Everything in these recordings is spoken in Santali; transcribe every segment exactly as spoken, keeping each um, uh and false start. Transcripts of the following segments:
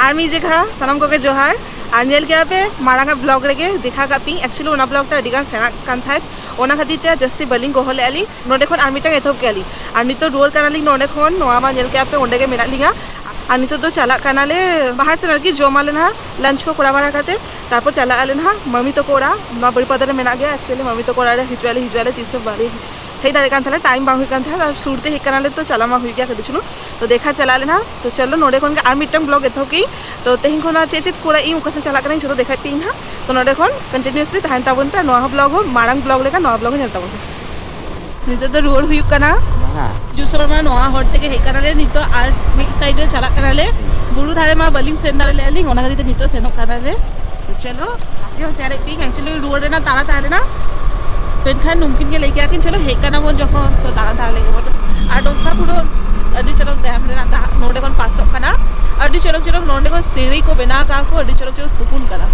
ᱟᱨ ᱢᱤᱫ ᱡᱮᱠᱷᱟ ᱥᱟᱱᱟᱢ ᱠᱚᱜᱮ ᱡᱚᱦᱟᱨ᱾ ᱟᱨ ᱧᱮᱞ ᱠᱮᱜᱼᱟ ᱯᱮ ᱢᱟᱲᱟᱝ ᱟᱜ vlog ᱨᱮᱜᱮ ᱫᱮᱠᱷᱟᱣ ᱠᱟᱜ ᱯᱮ, actually ᱚᱱᱟ vlog ᱴᱟ ᱟᱹᱰᱤ ᱜᱟᱱ ᱥᱮᱬᱟᱜ ᱠᱟᱱ ᱛᱟᱦᱮᱸᱫ, ᱚᱱᱟ ᱠᱷᱟᱹᱛᱤᱨ ᱛᱮ ᱡᱟᱹᱥᱛᱤ ᱵᱟᱹᱞᱤᱧ ᱜᱚᱦᱚ ᱞᱮᱜᱼᱟ ᱞᱤᱧ᱾ ᱱᱚᱸᱰᱮ ᱠᱷᱚᱱ ᱟᱨ ᱢᱤᱫᱴᱟᱝ ᱮᱛᱚᱦᱚᱵ ᱠᱮᱜᱼᱟ ᱞᱤᱧ᱾ ᱟᱨ ᱱᱤᱛᱚᱜ ᱨᱩᱣᱟᱹᱲ ᱠᱟᱱᱟᱞᱤᱧ ᱱᱚᱸᱰᱮ ᱠᱷᱚᱱ, ᱱᱚᱣᱟ ᱢᱟ ᱧᱮᱞ ᱠᱮᱜᱼᱟ ᱯᱮ ᱚᱸᱰᱮ ᱜᱮ ᱢᱮᱱᱟᱜ ᱞᱤᱧᱟ᱾ ᱟᱨ ᱱᱤᱛᱚᱜ ᱫᱚ ᱪᱟᱞᱟᱜ ᱠᱟᱱᱟᱞᱮ ᱵᱟᱦᱟᱨ ᱥᱮᱱ ᱟᱨᱠᱤ, ᱡᱚᱢ ᱟᱞᱮ ᱱᱟᱦᱟᱜ, lunch ᱠᱚ ᱠᱚᱨᱟᱣ ᱵᱟᱲᱟ ᱠᱟᱛᱮ ᱛᱟᱨᱯᱚᱨ ᱪᱟᱞᱟᱜ ᱟᱞᱮ ᱱᱟᱦᱟᱜ ᱢᱟᱢᱤ ᱛᱟᱠᱚ ᱚᱲᱟᱜ᱾ ᱱᱚᱣᱟ ᱵᱟᱹᱨᱤᱯᱟᱫᱟ ᱨᱮ ᱢᱮᱱᱟᱜ ᱜᱮᱭᱟ᱾ Actually ᱢᱟᱢᱤ ᱛᱟᱠᱚ ᱚᱲᱟᱜ ᱨᱮ ᱦᱤᱡᱩᱜ ᱟᱞᱮ ᱦᱤᱡᱩᱜ ᱟᱞᱮ ᱛᱤᱥ ᱦᱚᱸ ᱵᱟᱞᱮ ᱦᱮᱡ ᱫᱟᱲᱮᱭᱟᱜ ᱠᱟᱱ ᱛᱟᱦᱮᱱᱟ, time ᱵᱟᱝ ᱦᱩᱭᱩᱜ ᱠᱟᱱ ᱛᱟᱦᱮᱱᱟ᱾ ᱟᱨ ᱥᱩᱨ ᱛᱮ ᱦᱮᱡ ᱠᱟᱱᱟᱞᱮ ᱛᱚ ᱪᱟᱞᱟᱣ ᱢᱟ ᱦᱩᱭᱩᱜ ᱜᱮᱭᱟ ᱠᱟᱹᱴᱤᱡ ᱪᱩᱞᱩᱝ᱾ ᱛᱚ ᱫᱮᱠᱷᱟ ᱪᱟᱞᱟᱜ ᱟᱞᱮ ᱱᱟᱦᱟᱜ᱾ ᱛᱚ ᱪᱚᱞᱚ ᱱᱚᱸᱰᱮ ᱠᱷᱚᱱ ᱜᱮ ᱟᱨ ᱢᱤᱫᱴᱟᱝ vlog ᱮᱛᱚᱦᱚᱵ ᱠᱮᱜ ᱤᱧ᱾ ᱛᱚ ᱛᱮᱦᱮᱧ ᱠᱷᱚᱱᱟᱜ ᱪᱮᱫ ᱪᱮᱫ ᱠᱚᱨᱟᱜ ᱤᱧ, ᱚᱠᱟ ᱥᱮᱫ ᱪᱟᱞᱟᱜ ᱠᱟᱱᱟᱧ, ᱡᱚᱛᱚ ᱫᱮᱠᱷᱟᱭ ᱯᱮ ᱤᱧ ᱱᱟᱦᱟᱜ᱾ ᱛᱚ ᱱᱚᱸᱰᱮ ᱠᱷᱚᱱ continuously ᱛᱟᱦᱮᱱ ᱛᱟᱵᱚᱱ ᱯᱮ, ᱱᱚᱣᱟ ᱦᱚᱸ vlog ᱦᱚᱸ ᱢᱟᱲᱟᱝ vlog ᱞᱮᱠᱟ ᱱᱚᱣᱟ vlog ᱦᱚᱸ ᱧᱮᱞ ᱛᱟᱵᱚᱱ ᱯᱮ᱾ ᱱᱤᱛᱚᱜ ᱫᱚ ᱨᱩᱣᱟᱹᱲ ᱦᱩᱭᱩᱜ ᱠᱟᱱᱟ᱾ ᱦᱮᱸ᱾ ᱦᱤᱡᱩᱜ ᱥᱚᱢᱚᱭ ᱢᱟ ᱱᱚᱣᱟ ᱦᱚᱨ ᱛᱮᱜᱮ ᱦᱮᱡ ᱠᱟᱱᱟᱞᱮ, ᱱᱤᱛᱚᱜ ᱟᱨ ᱢᱤᱫ side ᱨᱮ ᱪᱟᱞᱟᱜ ᱠᱟᱱᱟᱞᱮ᱾ ᱵᱩᱨᱩ ᱫᱷᱟᱨᱮ ᱢᱟ ᱵᱟᱹᱞᱤᱧ ᱥᱮᱱ ᱫᱟᱲᱮ ᱞᱮᱜᱼᱟ ᱞᱤᱧ, ᱚᱱᱟ ᱠᱷᱟᱹᱛᱤᱨ ᱛᱮ ᱱᱤᱛᱚᱜ ᱥᱮᱱᱚᱜ ᱠᱟᱱᱟᱞᱮ᱾ ᱪᱚᱞᱚ, ᱟᱯᱮ ᱦᱚᱸ share ᱟᱫ ᱯᱮ ᱤᱧ᱾ Actually ᱨᱩᱣᱟᱹᱲ ᱨᱮᱱᱟᱜ ᱛᱟᱲᱟ ᱛᱟᱦᱮᱸ ᱞᱮᱱᱟ, ᱢᱮᱱᱠᱷᱟᱱ ᱱᱩᱝᱠᱤᱱ ᱜᱮ ᱞᱟᱹᱭ ᱠᱮᱜᱼᱟ ᱠᱤᱱ, "ᱪᱚᱞᱚ ᱦᱮᱡ ᱠᱟᱱᱟ ᱵᱚᱱ ᱡᱚᱠᱷᱚᱱ, ᱛᱚ ᱫᱟᱬᱟ ᱫᱟᱬᱟ ᱞᱮᱜᱮ ᱵᱚᱱ᱾" ᱟᱨ ᱱᱚᱝᱠᱟ ᱯᱩᱨᱟᱹ ᱟᱹᱰᱤ ᱪᱚᱨᱚᱠ dam ᱨᱮᱱᱟᱜ ᱫᱟᱜ ᱱᱚᱸᱰᱮ ᱠᱷᱚᱱ ᱯᱟᱥᱚᱜ ᱠᱟᱱᱟ᱾ ᱟᱹᱰᱤ ᱪᱚᱨᱚᱠ ᱪᱚᱨᱚᱠ ᱱᱚᱸᱰᱮ ᱠᱷᱚᱱ ᱥᱤᱲᱤ ᱠᱚ ᱵᱮᱱᱟᱣ ᱠᱟᱜᱼᱟ ᱠᱚ, ᱟᱹᱰᱤ ᱪᱚᱨᱚᱠ ᱪᱚᱨᱚᱠ ᱛᱩᱯᱩᱱ ᱠᱟᱱᱟ᱾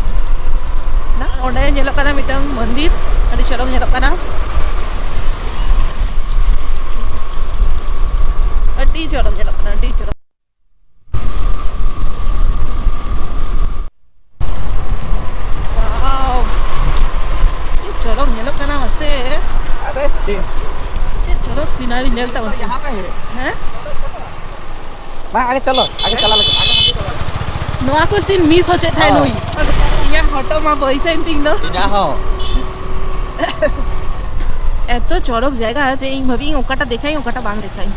ᱱᱚᱸᱰᱮ ᱧᱮᱞᱚᱜ ᱠᱟᱱᱟ ᱢᱤᱫᱴᱟᱝ ᱢᱚᱱᱫᱤᱨ, ᱟᱹᱰᱤ ᱪᱚᱨᱚᱠ ᱧᱮᱞᱚᱜ ᱠᱟᱱᱟ᱾ ᱟᱹᱰᱤ ᱪᱚᱨᱚᱠ ᱧᱮᱞᱚᱜ ᱠᱟᱱᱟ, ᱟᱹᱰᱤ ᱪᱚᱨᱚᱠ᱾ Wow! ᱪᱮᱫ ᱪᱚᱨᱚᱠ ᱧᱮᱞᱚᱜ ᱠᱟᱱᱟ ᱢᱟᱥᱮ᱾ ᱟᱨᱮ ᱥᱤ᱾ ᱪᱮᱫ ᱪᱚᱨᱚᱠ scenery ᱧᱮᱞ ᱛᱟᱵᱚᱱ ᱯᱮ᱾ ᱦᱮᱸ? ᱵᱟᱝ, ᱟᱜᱮ ᱪᱚᱞᱚ, ᱟᱜᱮ ᱪᱟᱞᱟᱜ ᱞᱟᱹᱜᱤᱫ, ᱟᱜᱮ ᱦᱟᱸᱰᱮ ᱪᱟᱞᱟᱜ ᱞᱟᱹᱜᱤᱫ᱾ ᱱᱚᱣᱟ ᱠᱚ scene miss ᱦᱚᱪᱚᱭᱮᱫ ᱛᱟᱦᱮᱸ ᱦᱚᱸ᱾ ᱱᱩᱭ᱾ ᱤᱧᱟᱹᱜ ᱦᱚᱴᱚᱜ ᱢᱟ ᱵᱟᱹᱭᱥᱟᱹᱭᱮᱱ ᱛᱤᱧ ᱫᱚ᱾ ᱤᱧᱟᱹᱜ ᱦᱚᱸ᱾ ᱮᱛᱚ ᱪᱚᱨᱚᱠ ᱡᱟᱭᱜᱟ ᱡᱮ ᱤᱧ ᱵᱷᱟᱹᱵᱤ ᱤᱧ ᱚᱠᱟᱴᱟᱜ ᱫᱮᱠᱷᱟᱧ, ᱚᱠᱟᱴᱟᱜ ᱵᱟᱝ ᱫᱮᱠᱷᱟᱧ᱾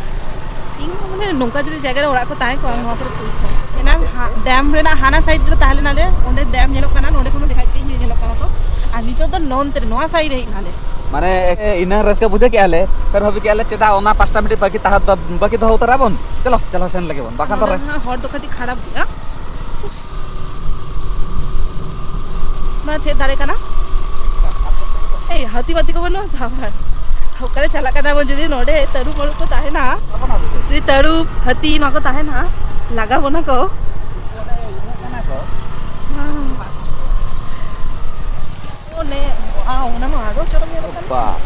ᱤᱧ ᱦᱚᱸ ᱢᱟᱱᱮ ᱱᱚᱝᱠᱟ ᱡᱩᱫᱤ ᱡᱟᱭᱜᱟ ᱨᱮ ᱚᱲᱟᱜ ᱠᱚ ᱛᱟᱦᱮᱸ ᱠᱚᱜᱼᱟ, ᱱᱚᱣᱟ ᱠᱚᱨᱮ ᱛᱩᱭ ᱠᱚᱜᱼᱟ᱾ ᱮᱱᱟᱝ ᱦᱟ-, dam ᱨᱮᱱᱟᱜ ᱦᱟᱱᱟ side ᱨᱮ ᱛᱟᱦᱮᱸ ᱞᱮᱱᱟᱞᱮ, ᱚᱸᱰᱮ dam ᱧᱮᱞᱚᱜ ᱠᱟᱱᱟ, ᱱᱚᱸᱰᱮ ᱠᱷᱚᱱ ᱦᱚᱸ ᱫᱮᱠᱷᱟᱭ ᱯᱮ, ᱤᱧ ᱧᱮᱞᱚᱜ ᱠᱟᱱᱟ ᱛᱚ᱾ ᱟᱨ ᱱᱤᱛᱚᱜ ᱫᱚ ᱱᱚᱱᱛᱮ ᱨᱮ, ᱱᱚᱣᱟ side ᱨᱮ ᱦᱮᱡ ᱮᱱᱟᱞᱮ᱾ ᱢᱟᱱᱮ ᱤᱱᱟᱹ ᱨᱟᱹᱥᱠᱟᱹ ᱵᱩᱡᱷᱟᱹᱣ ᱠᱮᱜᱼᱟ ᱞᱮ, ᱯᱷᱮᱨ ᱵᱷᱟᱵᱤ ᱠᱮᱜᱼᱟ ᱞᱮ ᱪᱮᱫᱟᱜ ᱚᱱᱟ ᱯᱟᱸᱪᱴᱟ ᱢᱤᱱᱤᱴ ᱵᱟᱹᱠᱤ ᱛᱟᱦᱮᱸ ᱫᱚ, ᱵᱟᱹᱠᱤ ᱫᱚᱦᱚ ᱩᱛᱟᱹᱨᱟ ᱵᱚᱱ, ᱪᱚᱞᱚ, ᱪᱚᱞᱚ ᱥᱮᱱ ᱞᱮᱜᱮ ᱵᱚᱱ, ᱵᱟᱠᱷᱟᱱ ᱱᱚᱰᱮ ᱯᱚᱨᱮ᱾ ᱫᱚ ᱦᱟᱸᱜ ᱦᱚᱨ ᱫᱚ ᱠᱟᱹᱴᱤᱡ ᱠᱷᱟᱨᱟᱯ ᱜᱮᱭᱟ᱾ ᱱᱚᱣᱟ ᱪᱮᱫ ᱫᱟᱨᱮ ᱠᱟᱱᱟ? ᱮᱭ, ᱦᱟᱹᱛᱤ ᱢᱟᱹᱛᱤ ᱠᱚ ᱵᱟᱹᱱᱩᱜᱼᱟ ᱛᱚ? ᱚᱠᱟᱨᱮ ᱪᱟᱞᱟᱜ ᱠᱟᱱᱟ ᱵᱚᱱ? ᱡᱩᱫᱤ ᱱᱚᱰᱮ ᱛᱟᱹᱨᱩᱵ ᱢᱟᱹᱨᱩᱵ ᱠᱚ ᱛᱟᱦᱮᱱᱟ, ᱡᱩᱫᱤ ᱛᱟᱹᱨᱩᱵ, ᱦᱟᱹᱛᱤ ᱱᱚᱣᱟ ᱠᱚ ᱛᱟᱦᱮᱱᱟ, ᱞᱟᱜᱟ ᱵᱚᱱᱟ ᱠᱚ᱾ ᱚᱱᱮ, wow, ᱚᱱᱟ ᱢᱟ ᱟᱨᱚ ᱪᱚᱨᱚᱠ ᱧᱮᱞᱚᱜ ᱠᱟᱱᱟ᱾ ᱵᱟᱯ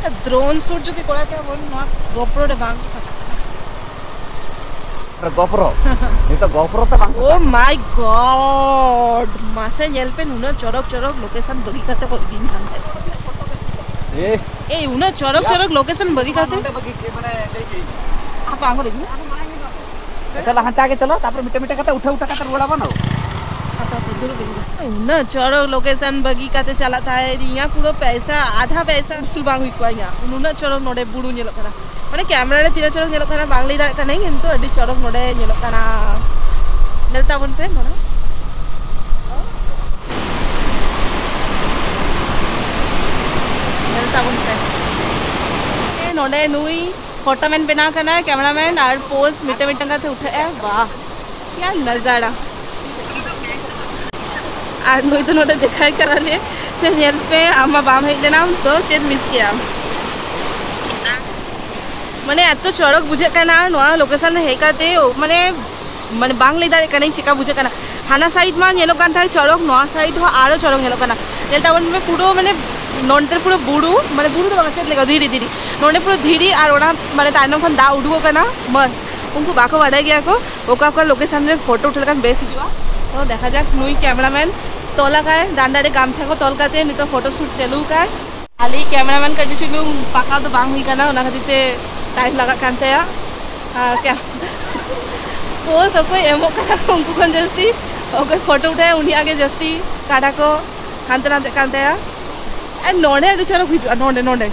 ᱨᱮ᱾ Drone shoot ᱡᱩᱫᱤ ᱠᱚᱨᱟᱣ ᱠᱮᱭᱟ ᱵᱚᱱ, ᱱᱚᱣᱟ GoPro ᱨᱮ ᱵᱟᱝ ᱠᱷᱟᱴᱟᱜ ᱠᱟᱱᱟ᱾ GoPro. ᱱᱤᱛᱚᱜ GoPro ᱛᱮ ᱵᱟᱝ ᱥᱟᱯᱷᱟ᱾ Oh my God, ᱢᱟᱥᱮ ᱧᱮᱞ ᱯᱮ, ᱱᱩᱱᱟᱹᱜ ᱪᱚᱨᱚᱠ ᱪᱚᱨᱚᱠ location ᱵᱟᱹᱜᱤ ᱠᱟᱛᱮ ᱠᱚ ᱤᱫᱤᱧ ᱠᱟᱱ ᱛᱟᱦᱮᱸᱫ᱾ ᱮ᱾ ᱮᱭ, ᱩᱱᱟᱹᱜ ᱪᱚᱨᱚᱠ ᱪᱚᱨᱚᱠ location ᱵᱟᱹᱜᱤ ᱠᱟᱛᱮ᱾ ᱟᱯᱮ ᱟᱝᱜᱚᱲ ᱤᱫᱤ᱾ ᱟᱪᱪᱷᱟ, ᱞᱟᱦᱟ ᱦᱟᱱᱛᱮ ᱟᱜᱮ ᱪᱚᱞᱚ, ᱛᱟᱨᱯᱚᱨᱮ ᱢᱤᱫᱴᱮᱱ ᱢᱤᱫᱴᱮᱱ ᱠᱟᱛᱮ ᱩᱴᱷᱟᱹ ᱩᱴᱷᱟᱹ ᱠᱟᱛᱮ ᱨᱩᱣᱟᱹᱲ ᱟᱵᱚᱱ᱾ ᱟᱯᱮ ᱟᱯᱮ ᱫᱩᱲᱩᱵ ᱤᱧ ᱜᱮ᱾ ᱩᱱᱟᱹᱜ ᱪᱚᱨᱚᱠ location ᱵᱟᱹᱜᱤ ᱠᱟᱛᱮ ᱪᱟᱞᱟᱜ ᱛᱟᱦᱮᱸᱫ, ᱤᱧᱟᱹᱜ ᱯᱩᱨᱟᱹ ᱯᱚᱭᱥᱟ, ᱟᱫᱷᱟ ᱯᱚᱭᱥᱟ ᱩᱥᱩᱞ ᱵᱟᱝ ᱦᱩᱭ ᱠᱚᱜᱼᱟ ᱤᱧᱟᱹᱜ᱾ ᱱᱩᱱᱟᱹᱜ ᱪᱚᱨᱚᱠ ᱱᱚᱰᱮ ᱵᱩᱨᱩ ᱧᱮᱞᱚᱜ ᱠᱟᱱᱟ᱾ ᱢᱟᱱᱮ camera ᱨᱮ ᱛᱤᱱᱟᱹᱜ ᱪᱚᱨᱚᱠ ᱧᱮᱞᱚᱜ ᱠᱟᱱᱟ ᱵᱟᱝ ᱞᱟᱹᱭ ᱫᱟᱲᱮᱭᱟᱜ ᱠᱟᱹᱱᱟᱹᱧ, ᱠᱤᱱᱛᱩ ᱟᱹᱰᱤ ᱪᱚᱨᱚᱠ ᱱᱚᱰᱮ ᱧᱮᱞᱚᱜ ᱠᱟᱱᱟ᱾ ᱧᱮᱞ ᱛᱟᱵᱚᱱ ᱯᱮ ᱱᱚᱰᱮ᱾ ᱧᱮᱞ ᱛᱟᱵᱚᱱ ᱯᱮ᱾ ᱱᱚᱰᱮ ᱱᱩᱭ photo man ᱵᱮᱱᱟᱣ ᱠᱟᱱᱟᱭ, camera man, ᱟᱨ pose ᱢᱤᱫᱴᱟᱝ ᱢᱤᱫᱴᱟᱝ ᱠᱟᱛᱮ ᱩᱴᱷᱟᱹᱜ ᱟᱭ᱾ ᱵᱟᱦ, ᱠᱭᱟ ᱱᱟᱡᱟᱨᱟ᱾ ᱟᱨ ᱱᱩᱭ ᱫᱚ ᱱᱚᱰᱮ ᱫᱮᱠᱷᱟᱭ ᱠᱟᱱᱟ ᱞᱮ, ᱥᱮ ᱧᱮᱞ ᱯᱮ, ᱟᱢ ᱢᱟ ᱵᱟᱢ ᱦᱮᱡ ᱞᱮᱱᱟ, ᱟᱢ ᱫᱚ ᱪᱮᱫ miss ᱠᱮᱭᱟᱢ? ᱢᱟᱱᱮ ᱮᱛᱚ ᱪᱚᱨᱚᱠ ᱵᱩᱡᱷᱟᱹᱜ ᱠᱟᱱᱟ ᱱᱚᱣᱟ location ᱨᱮ ᱦᱮᱡ ᱠᱟᱛᱮ, ᱢᱟᱱᱮ, ᱢᱟᱱᱮ ᱵᱟᱝ ᱞᱟᱹᱭ ᱫᱟᱲᱮᱭᱟᱜ ᱠᱟᱹᱱᱟᱹᱧ ᱪᱮᱠᱟ ᱵᱩᱡᱷᱟᱹᱜ ᱠᱟᱱᱟ᱾ ᱦᱟᱱᱟ side ᱢᱟ ᱧᱮᱞᱚᱜ ᱠᱟᱱ ᱛᱟᱦᱮᱸᱫ ᱪᱚᱨᱚᱠ, ᱱᱚᱣᱟ side ᱦᱚᱸ ᱟᱨᱚ ᱪᱚᱨᱚᱠ ᱧᱮᱞᱚᱜ ᱠᱟᱱᱟ᱾ ᱧᱮᱞ ᱛᱟᱵᱚᱱ ᱯᱮ, ᱯᱩᱨᱟᱹ ᱢᱟᱱᱮ ᱱᱚᱱᱛᱮ ᱯᱩᱨᱟᱹ ᱵᱩᱨᱩ, ᱢᱟᱱᱮ ᱵᱩᱨᱩ ᱫᱚ ᱵᱟᱝ, ᱪᱮᱫ ᱞᱮᱠᱟ, ᱫᱷᱤᱨᱤ, ᱫᱷᱤᱨᱤ, ᱱᱚᱸᱰᱮ ᱯᱩᱨᱟᱹ ᱫᱷᱤᱨᱤ ᱟᱨ ᱚᱱᱟ ᱢᱟᱱᱮ ᱛᱟᱭᱱᱚᱢ ᱠᱷᱚᱱ ᱫᱟᱜ ᱩᱰᱩᱠᱚᱜ ᱠᱟᱱᱟ᱾ ᱢᱚᱡᱽ, ᱩᱱᱠᱩ ᱵᱟᱠᱚ ᱵᱟᱰᱟᱭ ᱜᱮᱭᱟ ᱠᱚ ᱚᱠᱟ ᱚᱠᱟ location ᱨᱮ photo ᱩᱴᱷᱟᱹᱣ ᱞᱮᱠᱷᱟᱱ ᱵᱮᱥ ᱦᱤᱡᱩᱜᱼᱟ᱾ ᱛᱚ ᱫᱮᱠᱷᱟ ᱡᱟᱠ, ᱱᱩᱭ camera man ᱛᱚᱞ ᱟᱠᱟᱭ, ᱰᱟᱸᱰᱟ ᱨᱮ ᱜᱟᱢᱪᱷᱟ ᱠᱚ ᱛᱚᱞ ᱠᱟᱛᱮ ᱱᱤᱛᱚᱜ photo shoot ᱪᱟᱹᱞᱩ ᱟᱠᱟᱭ᱾ ᱟᱞᱮ camera man ᱠᱟᱹᱴᱤᱡ ᱪᱩᱞᱩᱝ ᱯᱟᱠᱟ ᱫᱚ ᱵᱟᱝ ᱦᱩᱭ ᱠᱟᱱᱟ, ᱚᱱᱟ ᱠᱷᱟᱹᱛᱤᱨ ᱛᱮ time ᱞᱟᱜᱟᱜ ᱠᱟᱱ ᱛᱟᱭᱟ᱾ ᱟᱨ ᱠᱮ-, pose ᱚᱠᱚᱭ ᱮᱢᱚᱜ ᱠᱟᱱᱟ ᱩᱱᱠᱩ ᱠᱷᱚᱱ ᱡᱟᱹᱥᱛᱤ ᱚᱠᱚᱭ photo ᱩᱴᱷᱟᱹᱭᱟ ᱩᱱᱤᱭᱟᱜ ᱜᱮ ᱡᱟᱹᱥᱛᱤ ᱠᱟᱰᱟ ᱠᱚ ᱦᱟᱱᱛᱮ ᱱᱟᱛᱮᱜ ᱠᱟᱱ ᱛᱟᱭᱟ᱾ ᱟᱨ ᱱᱚᱰᱮ ᱟᱹᱰᱤ ᱪᱚᱨᱚᱠ ᱦᱤᱡᱩᱜᱼᱟ, ᱱᱚᱰᱮ, ᱱᱚᱰᱮ᱾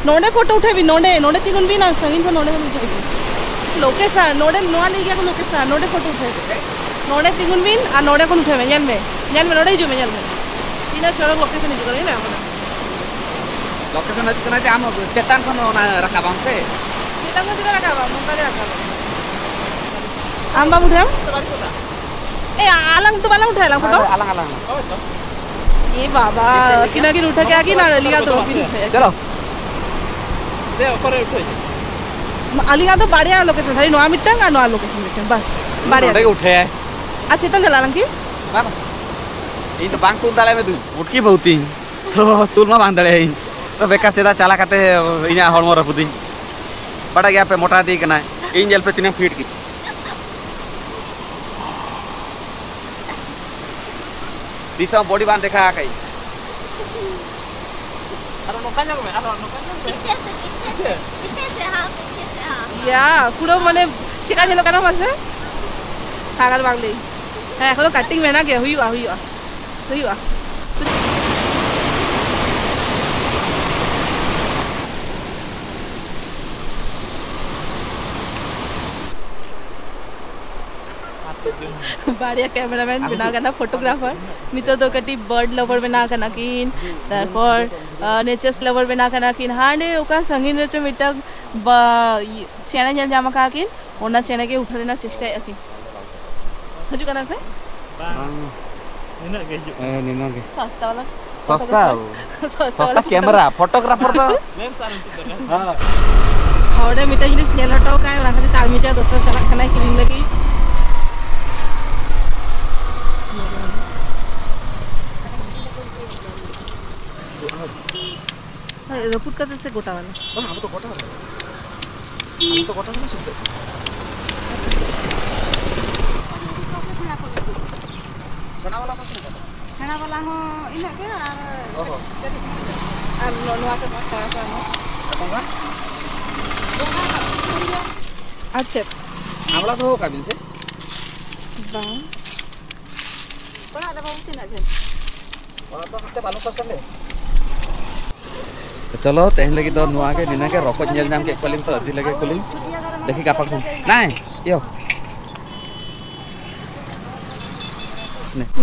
ᱱᱚᱰᱮ photo ᱩᱴᱷᱟᱹᱭ ᱵᱤᱱ, ᱱᱚᱰᱮ, ᱱᱚᱰᱮ ᱛᱤᱸᱜᱩᱱ ᱵᱤᱱ ᱟᱨ ᱥᱟᱺᱜᱤᱧ ᱠᱷᱚᱱ ᱱᱚᱰᱮ ᱠᱷᱚᱱ ᱩᱴᱷᱟᱹᱭ ᱵᱤᱱ᱾ Location, ᱱᱚᱰᱮ ᱱᱚᱣᱟ ᱞᱟᱹᱭ ᱜᱮᱭᱟ ᱠᱚ location, ᱱᱚᱰᱮ photo ᱩᱴᱷᱟᱹᱭ ᱵᱤᱱ᱾ ᱱᱚᱰᱮ ᱛᱤᱸᱜᱩᱱ ᱵᱤᱱ ᱟᱨ ᱱᱚᱰᱮ ᱠᱷᱚᱱ ᱩᱴᱷᱟᱹᱭ ᱢᱮ, ᱧᱮᱞ ᱢᱮ, ᱧᱮᱞ ᱢᱮ, ᱱᱚᱰᱮ ᱦᱤᱡᱩᱜ ᱢᱮ, ᱧᱮᱞ ᱢᱮ᱾ ᱛᱤᱱᱟᱹᱜ ᱪᱚᱨᱚᱠ location ᱦᱤᱡᱩᱜ ᱠᱟᱱᱟ, ᱧᱮᱞ ᱢᱮ ᱚᱱᱟ᱾ Location ᱦᱤᱡᱩᱜ ᱠᱟᱱᱟ ᱡᱮ ᱟᱢ ᱪᱮᱛᱟᱱ ᱠᱷᱚᱱ ᱚᱱᱟ ᱨᱟᱠᱟᱵᱟᱢ ᱥᱮ? ᱪᱮᱛᱟᱱ ᱠᱷᱚᱱ ᱪᱮᱫᱟᱜ ᱨᱟᱠᱟᱵᱟᱢ? ᱱᱚᱝᱠᱟ ᱜᱮ ᱨᱟᱠᱟᱵᱟᱢ᱾ ᱟᱢ ᱵᱟᱢ ᱩᱴᱷᱟᱹᱣᱟ? ᱮ, ᱟᱞᱟᱝ ᱫᱚ ᱵᱟᱞᱟᱝ ᱩᱴᱷᱟᱹᱣᱟ ᱟᱞᱟᱝ photo? ᱟᱞᱟᱝ, ᱟᱞᱟᱝ, ᱟᱞᱟᱝ᱾ ᱮ ᱵᱟᱵᱟ, ᱟᱹᱠᱤᱱ ᱟᱹᱠᱤᱱ ᱩᱴᱷᱟᱹ ᱠᱮᱫ ᱟᱹᱠᱤᱱ ᱟᱨ ᱟᱹᱞᱤᱧᱟᱜ ᱫᱚ ᱵᱟᱹᱠᱤᱱ ᱩᱴᱷᱟᱹᱭᱟ᱾ ᱪᱚᱞᱚ᱾ ᱫᱮ, ᱚᱠᱟᱨᱮ ᱩᱴᱷᱟᱹᱭ? ᱟᱹᱞᱤᱧᱟᱜ ᱫᱚ ᱵᱟᱨᱭᱟ location, ᱠᱷᱟᱹᱞᱤ ᱱᱚᱣᱟ ᱢᱤᱫᱴᱟᱝ ᱟᱨ ᱱᱚᱣᱟ location ᱢᱤᱫᱴᱟᱝ, ᱵᱟᱥ, ᱵᱟᱨᱭᱟ᱾ ᱱᱚᱰᱮ ᱜᱮ ᱩᱴᱷᱟᱹᱭᱟᱭ᱾ ᱟᱨ ᱪᱮᱛᱟᱱ ᱪᱟᱞᱟᱜ ᱟᱞᱟᱝ ᱠᱤ? ᱵᱟᱝ, ᱤᱧ ᱫᱚ ᱵᱟᱝ ᱛᱩᱞ ᱫᱟᱲᱮᱭᱟᱜ ᱢᱮ ᱫᱩᱧ᱾ ᱢᱩᱴᱠᱤ ᱵᱟᱹᱦᱩᱛᱤᱧ᱾ ᱛᱚ, ᱛᱩᱞ ᱢᱟ ᱵᱟᱝ ᱫᱟᱲᱮᱭᱟᱜ ᱤᱧ᱾ ᱛᱚ, ᱵᱮᱠᱟᱨ ᱪᱮᱫᱟᱜ ᱪᱟᱞᱟᱣ ᱠᱟᱛᱮ ᱤᱧᱟᱹᱜ ᱦᱚᱲᱢᱚ ᱨᱟᱹᱯᱩᱫᱤᱧ? ᱵᱟᱰᱟᱭ ᱜᱮᱭᱟ ᱯᱮ, ᱢᱚᱴᱟ ᱤᱫᱤ ᱠᱟᱱᱟᱭ᱾ ᱤᱧ ᱧᱮᱞ ᱯᱮ ᱛᱤᱱᱟᱹᱜ fit ᱜᱮ᱾ ᱛᱤᱥ ᱦᱚᱸ ᱵᱚᱰᱤ ᱵᱟᱝ ᱫᱮᱠᱷᱟ ᱟᱠᱟᱫᱟᱹᱧ᱾ ᱟᱨᱚ ᱱᱚᱝᱠᱟ ᱧᱮᱞ ᱢᱮ, ᱟᱨᱚ ᱱᱚᱝᱠᱟ ᱧᱮᱞ ᱢᱮ᱾ ᱯᱤᱪᱷᱮ ᱥᱮ, ᱯᱤᱪᱷᱮ ᱥᱮ, ᱯᱤᱪᱷᱮ ᱥᱮ, ᱦᱟᱸ, ᱯᱤᱪᱷᱮ ᱥᱮ, ᱦᱟᱸ᱾ ᱭᱟ, ᱯᱩᱨᱟᱹ ᱢᱟᱱᱮ ᱪᱮᱠᱟ ᱧᱮᱞᱚᱜ ᱠᱟᱱᱟ ᱢᱟᱥᱮ? ᱯᱟᱜᱟᱞ ᱵᱟᱝ ᱞᱟᱹᱭ᱾ ᱦᱮᱸ, ᱮᱠᱷᱚᱱᱳ ᱠᱟᱴᱤᱝ ᱢᱮᱱᱟᱜ ᱜᱮᱭᱟ, ᱦᱩᱭᱩᱜᱼᱟ, ᱦᱩᱭᱩᱜᱼᱟ, ᱦᱩᱭᱩᱜᱼᱟ᱾ ᱵᱟᱨᱭᱟ ᱠᱮᱢᱮᱨᱟᱢᱮᱱ ᱵᱮᱱᱟᱣ ᱠᱟᱱᱟ, ᱯᱷᱳᱴᱳᱜᱨᱟᱯᱷᱟᱨ᱾ ᱱᱤᱛᱚᱜ ᱫᱚ ᱠᱟᱹᱴᱤᱡ ᱵᱟᱨᱰ ᱞᱟᱵᱷᱟᱨ ᱵᱮᱱᱟᱣ ᱠᱟᱱᱟ ᱠᱤᱱ, ᱛᱟᱨᱯᱚᱨ ᱱᱮᱪᱟᱨᱥ ᱞᱟᱵᱷᱟᱨ ᱵᱮᱱᱟᱣ ᱠᱟᱱᱟ ᱠᱤᱱ᱾ ᱦᱟᱸᱰᱮ ᱚᱠᱟ ᱥᱟᱺᱜᱤᱧ ᱨᱮᱪᱚ ᱢᱤᱫᱴᱟᱝ ᱵᱟ-, ᱤᱭᱟᱹ, ᱪᱮᱬᱮ ᱧᱮᱞ ᱧᱟᱢ ᱟᱠᱟᱫ ᱠᱤᱱ, ᱚᱱᱟ ᱪᱮᱬᱮ ᱜᱮ ᱩᱴᱷᱟᱹᱣ ᱨᱮᱱᱟᱜ ᱪᱮᱥᱴᱟᱭᱮᱫᱼᱟ ᱠᱤᱱ᱾ ᱦᱤᱡᱩᱜ ᱠᱟᱱᱟ ᱥᱮ? ᱵᱟᱝ᱾ ᱱᱤᱱᱟᱹᱜ ᱜᱮ ᱦᱤᱡᱩᱜ ᱠᱟᱱᱟ᱾ ᱦᱮᱸ, ᱱᱤᱱᱟᱹᱜ ᱜᱮ᱾ ᱥᱚᱥᱛᱟ ᱵᱟᱞᱟ᱾ ᱥᱚᱥᱛᱟ᱾ ᱥᱚᱥᱛᱟ ᱠᱮᱢᱮᱨᱟ, ᱯᱷᱳᱴᱳᱜᱨᱟᱯᱷᱟᱨ ᱫᱚ᱾ ᱞᱮᱱᱥ ᱟᱨ ᱱᱤᱛᱚᱜ ᱫᱚ ᱞᱮᱱᱥ᱾ ᱦᱮᱸ᱾ ᱦᱚᱲ ᱨᱮ ᱢᱤᱫᱴᱟᱝ ᱡᱤᱱᱤᱥ ᱧᱮᱞ ᱦᱚᱴᱚ ᱠᱟᱜ, ᱚᱱᱟ ᱠᱷᱟᱹᱛᱤᱨ ᱛᱮ ᱟᱨ ᱢᱤᱫᱴᱟᱝ ᱫᱚᱥᱟᱨ ᱪᱟᱞᱟᱜ ᱠᱟᱱᱟᱭ ᱠᱤᱨᱤᱧ ᱞᱟᱹᱜᱤᱫ᱾ ᱦᱳᱭ, ᱨᱟᱹᱯᱩᱫ ᱠᱟᱛᱮ ᱥᱮ ᱜᱚᱴᱟ ᱵᱟᱞᱟ? ᱵᱟᱝ, ᱟᱵᱚ ᱫᱚ ᱜᱚᱴᱟ ᱵᱟᱞᱟ᱾ ᱟᱵᱚ ᱫᱚ ᱜᱚᱴᱟ ᱵᱟᱞᱟ ᱥᱩᱫᱷᱟᱹᱜ ᱠᱟᱱᱟ᱾ ᱥᱮᱬᱟ ᱵᱟᱞᱟ ᱫᱚ ᱛᱤᱱᱟᱹᱜ ᱠᱟᱛᱮ? ᱥᱮᱬᱟ ᱵᱟᱞᱟ ᱦᱚᱸ ᱤᱱᱟᱹᱜ ᱜᱮ, ᱟᱨ ᱚ ᱦᱚᱸ᱾ ᱠᱟᱹᱴᱤᱡ ᱧᱚᱜ ᱜᱮ᱾ ᱟᱨ ᱱᱚ-, ᱱᱚᱣᱟ ᱠᱚ ᱯᱟᱸᱪ ᱴᱟᱠᱟ ᱠᱚ ᱮᱢᱚᱜ᱾ ᱟᱨ ᱪᱮᱫ? ᱟᱢᱲᱟ ᱫᱚᱦᱚ ᱠᱟᱜ ᱵᱤᱱ ᱥᱮ? ᱵᱟᱝ᱾ ᱚᱲᱟᱜ ᱫᱚ ᱵᱟᱹᱵᱩ ᱛᱤᱱᱟᱹᱜ ᱡᱷᱟᱹᱞ? ᱚᱲᱟᱜ ᱫᱚ ᱦᱟᱱᱛᱮ ᱵᱟᱞᱩ ᱥᱚᱥᱮᱱ ᱨᱮ᱾ ᱛᱚ ᱪᱚᱞᱚ, ᱛᱮᱦᱮᱧ ᱞᱟᱹᱜᱤᱫ ᱫᱚ ᱱᱚᱣᱟ ᱜᱮ, ᱱᱤᱱᱟᱹᱜ ᱜᱮ᱾ ᱨᱚᱠᱚᱡ ᱧᱮᱞ ᱧᱟᱢ ᱠᱮᱫ ᱠᱚᱣᱟᱞᱤᱧ, ᱛᱚ ᱟᱹᱰᱤ ᱞᱟᱜᱮ ᱠᱚᱞᱤᱧ ᱫᱮᱠᱷᱤ ᱜᱟᱯᱟ ᱥᱮᱱ᱾ ᱱᱟᱭ, ᱤᱭᱳ᱾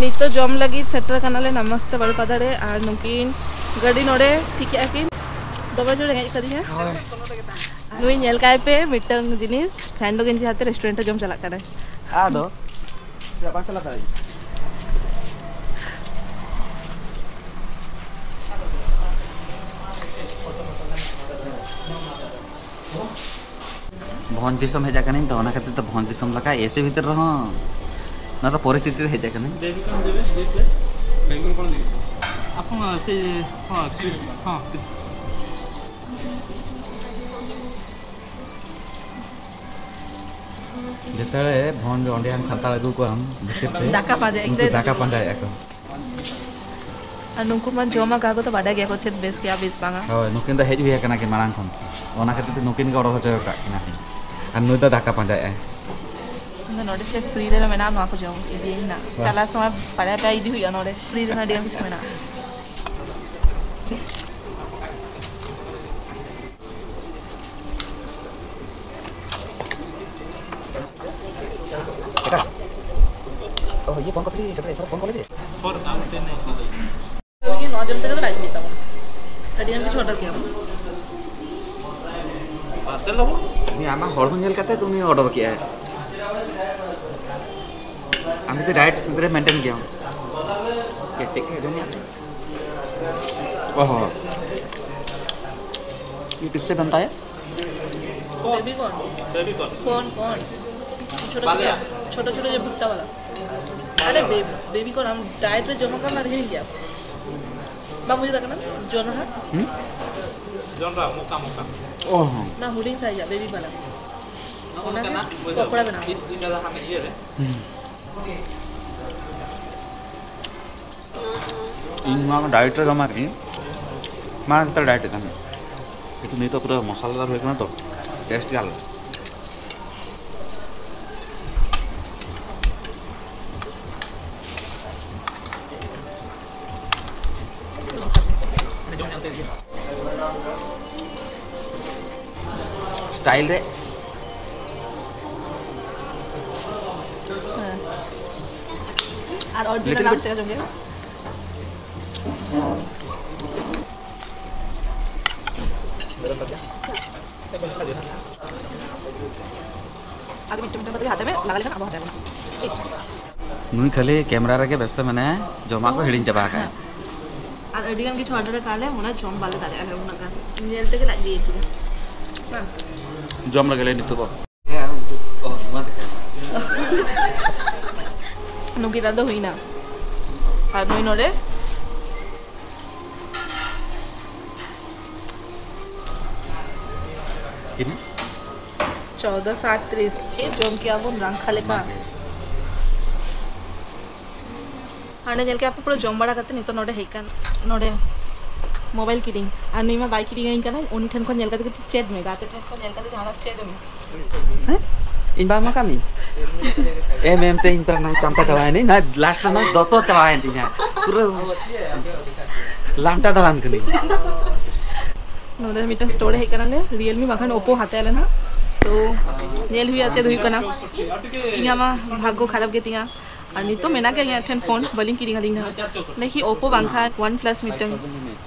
ᱱᱤᱛᱚᱜ ᱡᱚᱢ ᱞᱟᱹᱜᱤᱫ ᱥᱮᱴᱮᱨ ᱠᱟᱱᱟᱞᱮ ᱱᱟᱢᱟᱥᱛᱮ ᱵᱟᱲᱮ ᱯᱟᱫᱟ ᱨᱮ, ᱟᱨ ᱱᱩᱠᱤᱱ ᱜᱟᱹᱰᱤ ᱱᱚᱰᱮ ᱴᱷᱤᱠ ᱮᱜᱼᱟ ᱠᱤᱱ᱾ ᱫᱚᱢᱮ ᱡᱳᱨ ᱨᱮᱸᱜᱮᱡ ᱠᱟᱫᱤᱧᱟ᱾ ᱦᱳᱭ᱾ ᱱᱩᱭ ᱧᱮᱞ ᱠᱟᱭ ᱯᱮ, ᱢᱤᱫᱴᱟᱝ ᱡᱤᱱᱤᱥ, ᱥᱮᱱᱰᱳ ᱜᱮᱧᱡᱤ ᱟᱛᱮ ᱨᱮᱥᱴᱩᱨᱮᱱᱴ ᱨᱮ ᱡᱚᱢ ᱪᱟᱞᱟᱜ ᱠᱟᱱᱟᱭ᱾ ᱟᱫᱚ ᱪᱮᱫᱟᱜ ᱵᱟᱝ ᱪᱟᱞᱟᱜ ᱠᱟᱱᱟ? ᱵᱷᱚᱸᱡᱽ ᱫᱤᱥᱚᱢ ᱦᱮᱡ ᱟᱠᱟᱱᱟᱹᱧ ᱛᱚ, ᱚᱱᱟ ᱠᱷᱟᱹᱛᱤᱨ ᱛᱮ ᱵᱷᱚᱸᱡᱽ ᱫᱤᱥᱚᱢ ᱞᱮᱠᱟ ᱮᱥᱤ ᱵᱷᱤᱛᱤᱨ ᱨᱮᱦᱚᱸ ᱱᱚᱣᱟ ᱫᱚ ᱯᱚᱨᱤᱥᱛᱷᱤᱛᱤ ᱨᱮ ᱦᱮᱡ ᱟᱠᱟᱱᱟᱹᱧ᱾ ᱵᱮᱝᱜᱚᱞ ᱠᱚᱬ ᱫᱤ? ᱵᱮᱝᱜᱚᱞ ᱠᱚᱬ ᱫᱤ? ᱦᱚᱸ, ᱥᱤᱴ, ᱦᱚᱸ, ᱯᱞᱤᱡᱽ᱾ ᱡᱮᱛᱮ ᱵᱷᱚᱸᱡᱽ ᱚᱸᱰᱮᱱ ᱥᱟᱱᱛᱟᱲ ᱟᱹᱜᱩ ᱠᱚᱣᱟᱢ ᱵᱷᱤᱛᱤᱨ ᱛᱮ, ᱫᱟᱠᱟ ᱯᱟᱸᱡᱟᱭᱮᱫ ᱩᱱᱠᱩ ᱛᱮ᱾ ᱫᱟᱠᱟ ᱯᱟᱸᱡᱟᱭᱮᱫᱼᱟ ᱠᱚ᱾ ᱟᱨ ᱱᱩᱠᱩ ᱢᱟ ᱡᱚᱢᱟ ᱠᱟ ᱠᱚ ᱛᱚ ᱵᱟᱰᱟᱭ ᱜᱮᱭᱟ ᱠᱚ ᱪᱮᱫ ᱵᱮᱥ ᱜᱮᱭᱟ ᱵᱮᱥ ᱵᱟᱝᱟ᱾ ᱦᱳᱭ, ᱱᱩᱠᱤᱱ ᱫᱚ ᱦᱮᱡ ᱦᱩᱭ ᱟᱠᱟᱱᱟ ᱠᱤᱱ ᱢᱟᱲᱟᱝ ᱠᱷᱚᱱ, ᱚᱱᱟ ᱠᱷᱟᱹᱛᱤᱨ ᱛᱮ ᱱᱩᱠᱤᱱ ᱜᱮ ᱚᱰᱟᱨ ᱦᱚᱪᱚ ᱟᱠᱟᱫ ᱠᱤᱱᱟ ᱠᱤᱱ᱾ ᱟᱨ ᱱᱩᱭ ᱫᱚ ᱫᱟᱠᱟ ᱯᱟᱸᱡᱟᱭᱮᱫᱼᱟᱭ᱾ ᱤᱧ ᱫᱚ ᱱᱚᱰᱮ ᱪᱮᱫ ᱯᱷᱨᱤ ᱨᱮ ᱢᱮᱱᱟᱜᱼᱟ ᱱᱚᱣᱟ ᱠᱚ ᱡᱚᱢ ᱤᱫᱤᱭᱟᱹᱧ ᱱᱟᱜ᱾ ᱵᱟᱥ᱾ ᱪᱟᱞᱟᱜ ᱥᱚᱢᱚᱭ ᱯᱟᱲᱦᱟᱣ ᱯᱮ ᱤᱫᱤ ᱦᱩᱭᱩᱜᱼᱟ, ᱱᱚᱰᱮ ᱯᱷᱨᱤ ᱨᱮ ᱟᱹᱰᱤ ᱜᱟᱱ ᱠᱤᱪᱷᱩ ᱢᱮᱱᱟᱜᱼᱟ᱾ ᱚ, ᱤᱭᱟᱹ ᱯᱚᱱ ᱠᱚᱯᱤ ᱥᱮᱴᱮᱨ ᱥᱟᱨ ᱯᱚᱱ ᱠᱚᱞᱮᱡᱽ ᱨᱮ? ᱱᱚᱣᱟ ᱡᱚᱢ ᱛᱮᱜᱮ ᱫᱚ ᱞᱟᱡ ᱵᱤ ᱛᱟᱵᱚᱱ᱾ ᱟᱹᱰᱤ ᱜᱟᱱ ᱠᱤᱪᱷᱩ ᱚᱰᱟᱨ ᱠᱮᱜᱼᱟ ᱵᱚᱱ᱾ ᱩᱱᱤ ᱟᱢᱟᱜ ᱦᱚᱲᱢᱚ ᱧᱮᱞ ᱠᱟᱛᱮ ᱩᱱᱤ ᱚᱰᱟᱨ ᱠᱮᱜᱼᱟᱭ᱾ ᱟᱢ ᱡᱩᱫᱤ ᱰᱟᱭᱮᱴ ᱨᱮ ᱢᱮᱱᱴᱮᱱ ᱜᱮᱭᱟᱢ, ᱪᱮᱫ ᱪᱮᱫ ᱠᱚ ᱡᱚᱢᱮᱜᱼᱟ? ᱚ ᱦᱚᱸ᱾ ये किससे बनता है? Baby corn. Baby corn. Corn, corn. छोटा, छोटा, छोटा, छोटा जो भुट्टा वाला। अरे बे-, बेबी कॉर्न हम डाइट पे जमा करना रहेंगे क्या? बाबू जी रखना, जोनहा। हम्म? जोनहा, मोटा, मोटा। ओह। ना, हुडिंग साइज है, बेबी वाला। ᱚᱱᱟ ᱜᱮ ᱯᱚᱠᱚᱲᱟ ᱵᱮᱱᱟᱣ᱾ ᱦᱩᱸ᱾ ᱤᱧ ᱱᱚᱣᱟ ᱰᱟᱭᱮᱴ ᱨᱮ ᱡᱚᱢᱟ ᱠᱤ? ᱢᱟᱲᱟᱝ ᱠᱟᱛᱮ ᱰᱟᱭᱮᱴ ᱮᱫ ᱛᱟᱦᱮᱸᱫ᱾ ᱠᱤᱱᱛᱩ ᱱᱤᱛᱚᱜ ᱯᱩᱨᱟᱹ ᱢᱚᱥᱞᱟᱫᱟᱨ ᱦᱩᱭ ᱠᱟᱱᱟ ᱛᱚ, ᱴᱮᱥᱴ ᱜᱮ ᱟᱞᱟᱫᱟ᱾ ᱥᱴᱟᱭᱤᱞ ᱨᱮ᱾ ᱦᱮᱸ᱾ ᱟᱨ ᱚᱨᱤᱡᱤᱱᱟᱞ ᱞᱤᱴᱤᱞ ᱟᱢ ᱵᱤᱴ᱾ ᱪᱮᱫ ᱞᱮᱠᱟ ᱡᱚᱢ ᱜᱮᱭᱟ? ᱟᱨ ᱢᱤᱫᱴᱮᱱ ᱢᱤᱫᱴᱮᱱ ᱠᱟᱛᱮ ᱦᱟᱛᱟᱣ ᱢᱮ, ᱞᱟᱜᱟ ᱞᱮᱠᱷᱟᱱ ᱟᱵᱚ ᱦᱟᱛᱟᱣ ᱵᱚᱱ᱾ ᱴᱷᱤᱠ᱾ ᱱᱩᱭ ᱠᱷᱟᱹᱞᱤ ᱠᱮᱢᱮᱨᱟ ᱨᱮᱜᱮ ᱵᱮᱥᱛᱚ ᱢᱮᱱᱟᱭᱟ, ᱡᱚᱢᱟᱜ ᱠᱚ ᱦᱤᱲᱤᱧ ᱪᱟᱵᱟ ᱟᱠᱟᱫᱼᱟ᱾ ᱟᱨ ᱟᱹᱰᱤ ᱜᱟᱱ ᱠᱤᱪᱷᱩ ᱚᱨᱰᱟᱨ ᱟᱠᱟᱫ ᱞᱮ, ᱚᱱᱟ ᱡᱚᱢ ᱵᱟᱞᱮ ᱫᱟᱲᱮᱭᱟᱜᱼᱟ ᱞᱮ ᱩᱱᱟᱹᱜ ᱜᱟᱱ᱾ ᱧᱮᱞ ᱛᱮᱜᱮ ᱞᱟᱡ ᱵᱤ ᱟᱹᱭᱠᱟᱹᱜᱼᱟ᱾ ᱵᱟᱝ? ᱡᱚᱢ ᱞᱮᱜᱮ ᱞᱮ ᱱᱤᱛᱚᱜ ᱫᱚ᱾ ᱦᱮᱸ, ᱚ, ᱱᱚᱣᱟ ᱛᱮ᱾ ᱱᱩᱠᱤᱱᱟᱜ ᱫᱚ ᱦᱩᱭᱱᱟ᱾ ᱟᱨ ᱱᱩᱭ ᱱᱚᱰᱮ᱾ ᱛᱤᱱᱟᱹᱜ? ᱪᱳᱫᱚ ᱥᱟᱛ ᱛᱨᱤᱥ᱾ ᱪᱮᱫ ᱡᱚᱢ ᱠᱮᱜᱼᱟ ᱵᱚᱱ ᱨᱟᱝᱠᱷᱟ ᱞᱮᱠᱟ᱾ ᱚᱱᱟᱜᱮ᱾ ᱦᱟᱸᱰᱮ ᱧᱮᱞ ᱠᱮᱫ ᱟᱯᱮ ᱯᱩᱨᱟᱹ ᱡᱚᱢ ᱵᱟᱲᱟ ᱠᱟᱛᱮ ᱱᱤᱛᱚᱜ ᱱᱚᱰᱮ ᱦᱮᱡ ᱠᱟᱱ, ᱱᱚᱰᱮ ᱢᱳᱵᱟᱭᱤᱞ ᱠᱤᱨᱤᱧ᱾ ᱟᱨ ᱱᱩᱭ ᱢᱟ ᱵᱟᱭ ᱠᱤᱨᱤᱧ ᱟᱹᱧ ᱠᱟᱱᱟ, ᱩᱱᱤ ᱴᱷᱮᱱ ᱠᱷᱚᱱ ᱧᱮᱞ ᱠᱟᱛᱮ ᱠᱟᱹᱴᱤᱡ ᱪᱮᱫ ᱢᱮ, ᱜᱟᱛᱮ ᱴᱷᱮᱱ ᱠᱷᱚᱱ ᱧᱮᱞ ᱠᱟᱛᱮ ᱡᱟᱦᱟᱱᱟᱜ ᱪᱮᱫ ᱢᱮ᱾ ᱦᱮᱸ? ᱤᱧ ᱵᱟᱢ ᱮᱢᱟ ᱠᱟᱜ ᱢᱮ? ᱮᱢ ᱮᱢ ᱛᱮ ᱤᱧ ᱯᱟᱨᱟ ᱱᱚᱜᱼᱚᱭ ᱪᱟᱢᱴᱟ ᱪᱟᱵᱟᱭᱮᱱᱟᱹᱧ, ᱱᱚᱜᱼᱚᱭ ᱞᱟᱥᱴ ᱨᱮ ᱱᱚᱜᱼᱚᱭ ᱫᱚᱛᱚ ᱪᱟᱵᱟᱭᱮᱱ ᱛᱤᱧᱟ, ᱯᱩᱨᱟᱹ ᱞᱟᱢᱴᱟ ᱫᱟᱬᱟᱱ ᱠᱟᱹᱱᱟᱹᱧ᱾ ᱱᱚᱰᱮ ᱢᱤᱫᱴᱟᱝ ᱥᱴᱳᱨ ᱦᱮᱡ ᱠᱟᱱᱟᱞᱮ, ᱨᱤᱭᱮᱞᱢᱤ ᱵᱟᱝᱠᱷᱟᱱ ᱳᱯᱳ ᱦᱟᱛᱟᱣ ᱟᱞᱮ ᱱᱟᱦᱟᱜ᱾ ᱛᱚ ᱧᱮᱞ ᱦᱩᱭᱩᱜᱼᱟ ᱪᱮᱫ ᱦᱩᱭᱩᱜ ᱠᱟᱱᱟ᱾ ᱤᱧᱟᱹᱜ ᱢᱟ ᱵᱷᱟᱜᱽᱜᱚ ᱠᱷᱟᱨᱟᱯ ᱜᱮᱛᱤᱧᱟ, ᱟᱨ ᱱᱤᱛᱚᱜ ᱢᱮᱱᱟᱜ ᱜᱮᱭᱟ ᱤᱧᱟᱹᱜ ᱴᱷᱮᱱ ᱯᱷᱳᱱ, ᱵᱟᱹᱞᱤᱧ ᱠᱤᱨᱤᱧ ᱟᱹᱞᱤᱧ ᱱᱟᱦᱟᱜ᱾ ᱫᱮᱠᱷᱤ ᱳᱯᱳ ᱵᱟᱝᱠᱷᱟᱱ ᱚᱣᱟᱱ ᱯᱞᱟᱥ ᱢᱤᱫᱴᱟᱝ